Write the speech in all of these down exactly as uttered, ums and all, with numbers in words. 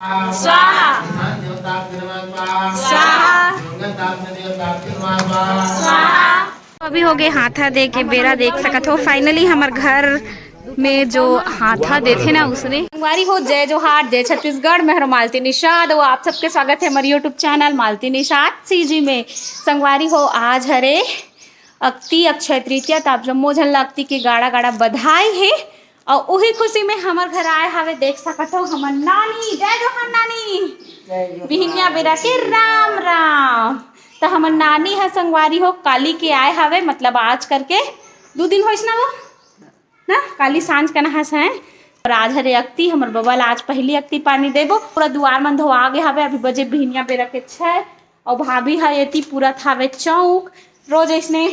स्वाहा। स्वाहा। स्वाहा। तो अभी हो गए हाथा दे के बेरा, देख सकत हो। फाइनली हमर घर में जो हाथा देथे ना, उसने। संगवारी हो, जय जोहार, जय छत्तीसगढ़, मैं हूँ मालती निषाद। वो आप सबके स्वागत है हमारे YouTube channel Malti Nishad CG में। संगवारी हो, आज हरे अक्ति, अक्षय तृतीया, त आप जम्मो झन ला अक्ति के गाड़ा गाड़ा बधाई हे। अउ उही खुशी में हमर घर आए हावे, देख सकत हो, हमर नानी। जय जोहार नानी। जय जोहार। बिहिनिया बेरा के राम राम। त हमर नानी ह संगवारी हो, काली के आए हावे, मतलब आज करके दू दिन होइस ना वो, ना, काली सांझ कन आए हस। अउ आज हरे अक्ति, हमर बबा ला आज पहिली अक्ति पानी देबो। पूरा दुआर मन धोआ गे हावे, अभी बजे बिहिनिया बेरा के छै। अउ भाभी ह एती पूरत हावे चौक। रोज अइसने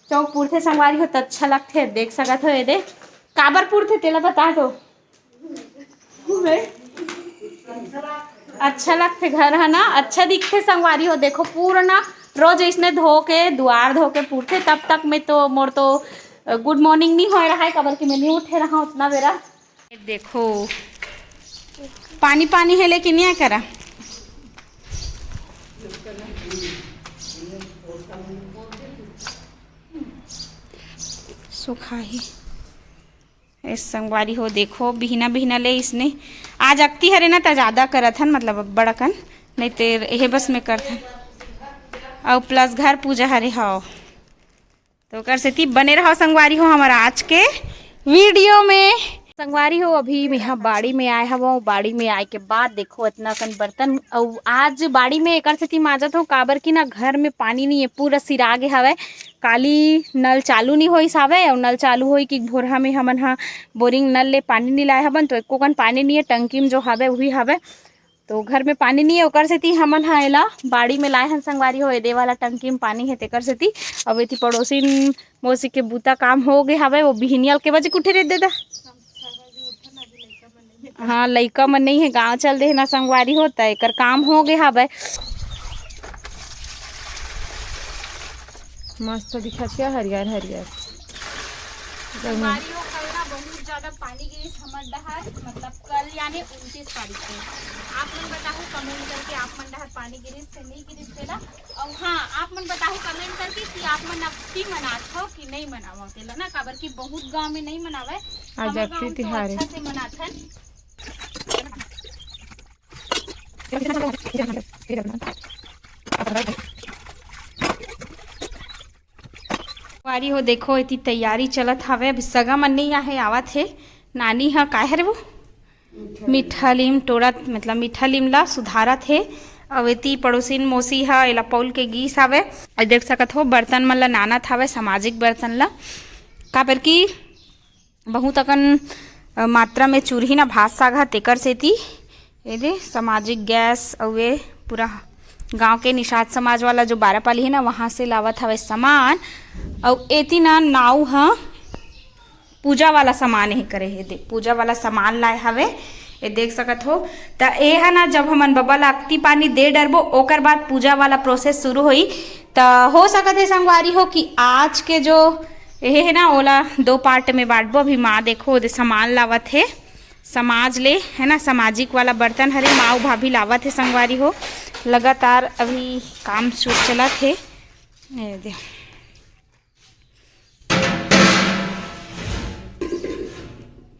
चौक पूरथे संगवारी हो, त अच्छा लगथे। देख सकत हो एदे, काबर पूरथे तेला बता दो। अच्छा लगथे घर ह ना, अच्छा दिखथे संगवारी हो। देखो पूरा ना रोज अइसने धो के, दुआर धो के पूरथे। तब तक में तो मोर तो गुड मॉर्निंग नहीं होए रहा है, काबर कि मैं नहीं उठे रहा उतना बेरा। देखो, पानी पानी है, लेकिन या करा सुखाही। ए संगवारी हो, देखो, बिहना बिहना ले इसने, आज अक्ति हरे ना, त ज्यादा करत हन, मतलब, बड़कन, नहीं ते एहे बस में करथन। अउ प्लस घर पूजा हरे, हव। तो ओकर सेती बने रहो संगवारी हो हमर आज के वीडियो में। संगवारी हो, अभी मेहा बाड़ी में आए हवं। बाड़ी में आए के बाद देखो, इतना कन बर्तन, अउ आज बाड़ी में एकर सेती माजत हो, काबर कि ना घर में पानी नहीं है, पूरा सिरा गे हवय। काली नल चालू नहीं होइस हवय, अउ नल चालू होई कि भोरहा में हमन हा बोरिंग नल ले पानी नहीं लाए हवन, तो एको कन पानी नहीं है। टंकी में जो हवय, उही हवय। तो घर में पानी नहीं है, ओकर सेती हमन ह एला बाड़ी में लाए हन संगवारी हो। एदे वाला टंकी में पानी है, तेकर सेती। अब एती पड़ोसिन मौसी के बूता काम हो गए हवे, वो बिहनिया के बजे कुठे रे देदा। हाँ, लइका मन नहीं है, गांव चल दे ना संगवारी हो, त एकर काम हो गए हवे। मस्त दिखत हे, हरियर हरियर। संगवारी हो, कल ना बहुत ज्यादा पानी गिरिस हमर डहर, मतलब कल यानी उनतीस तारीख को। आप मन बताहू कमेंट करके, आप मन डहर पानी गिरिस के नहीं गिरिस तेला। अउ हाँ, आप मन बताहू कमेंट करके कि आप मन अक्ति मनात हो कि नहीं मनावो तेला ना, काबर कि बहुत गांव में नहीं मनावे। आज हमर अक्ति गांव तो तिहार हे। अच्छा से मनाथन। संगवारी हो, देखो, एती तैयारी चलत हावे। अभी सगा मन नहीं आहे, आवत हे। नानी ह, काय हरे वो? मीठा लीम टोरत, मतलब, मीठा लीम ला सुधारत हे। अउ एती पड़ोसिन मौसी ह, एला पौल के गीस हावे। अउ देख सकत हो, बर्तन मन ला नानत हावे, सामाजिक बर्तन ला। काबर कि बहुत अकन, अ, मात्रा में चुरही ना भात साग ह, तेकर सेती ए दे सामाजिक गैस अउ ए पूरा गांव के निषाद समाज वाला जो बारह पाली हे ना, वहां से लावत हवे सामान। अउ एती ना नाऊ ह पूजा वाला सामान हे करे हे, दे पूजा वाला सामान लाए हवे। ए देख सकत हो, त ए ह ना जब हमन बबा ला अक्ति पानी दे डरबो, ओकर बाद पूजा वाला प्रोसेस शुरू होई। त हो सकत हे संगवारी हो कि आज के जो एहे हे ना, ओला दो पार्ट में बांटबो। अभी माँ देखो, ओदे सामान लावत हे समाज ले, है ना, सामाजिक वाला बर्तन हरे, माँ अउ भाभी लावत हे संगवारी हो। लगातार अभी काम शुरू चलत हे। ये दे।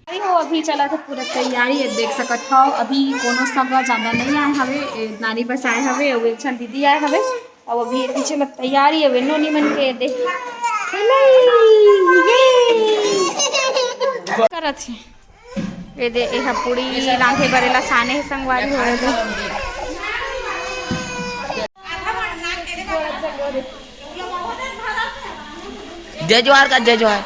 अरे हो, अभी चलत हे पूरा तैयारी, ये देख सकत हो, अभी कोनो सगा ज्यादा नहीं आए हवे, ए, नानी बस आए हवे, अउ एक झन दीदी आए हवे। अब अभी ये पीछे में तैयारी है, वेनो निमन के दे। करत हे। ये दे, ये ह पूड़ी रांधे बर एला साने हे संगवारी हो दे। जय जोहार का, जय जोहार।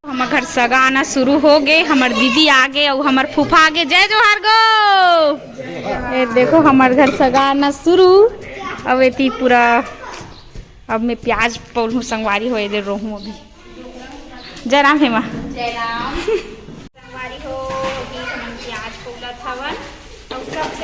हमर घर सगा आना शुरू हो गे, हमर दीदी आ गे अउ हमर फूफा आ गे। जय जोहार गो। ये देखो, हमर घर सगा आना शुरू। अब एती पूरा, अब मैं प्याज पौलहूँ संगवारी हो, ये दे रोहूँ अभी। जय राम हे माँ। जय राम। संगवारी हो,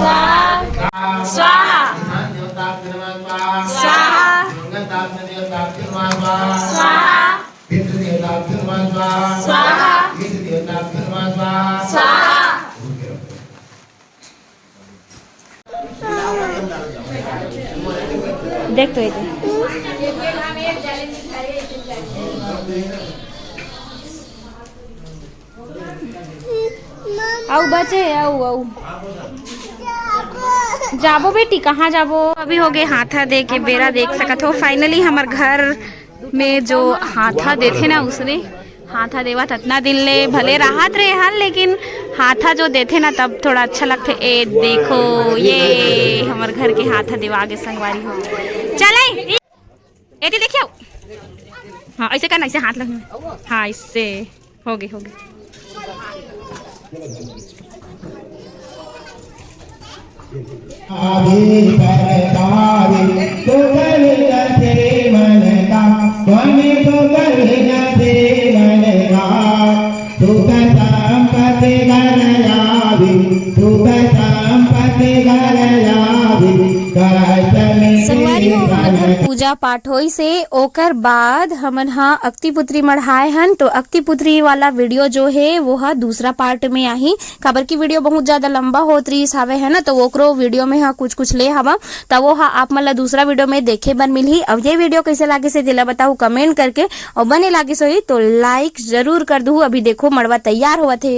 स्वाहा। स्वाहा। स्वाहा। स्वाहा। स्वाहा। स्वाहा। देख तो ये। अउ बचे, अउ, अउ। जाबो बेटी, कहाँ जाबो? अभी हो गए हाथा दे के बेरा, देख सकत हो। Finally हमर घर में जो हाथा देथे ना, उसने हाथा देवत अतना दिन ले भले राहत रहे हन, लेकिन हाथा जो देथे ना, तब थोड़ा अच्छा लगथे। ए देखो, ये हमर घर के हाथा देवा गे संगवारी हो। चले। एती देखियो। हाँ, ऐसे करना, ऐसे हाथ लगना। हाँ, इससे। हो गई, हो गई। संगवारी हो, हमन हर पूजा पाठ होइस हे, ओकर बाद हमन ह अक्ति पुतरी मढ़ाए हन। तो अक्ति पुतरी वाला वीडियो जो हे, वो ह दूसरा पार्ट में आही, काबर की वीडियो बहुत ज्यादा लंबा होत रहिस हावे, है ना, तो ओकरो वीडियो में ह कुछ कुछ ले हवा, त वो ह आप मन ला दूसरा वीडियो में देखे बर मिलही। अब ये वीडियो कैसे लागिस हे, तेला बताहू कमेंट करके, और बने लागिस होही तो लाइक जरूर कर दूहू। अभी देखो, मड़वा तैयार होवत हे।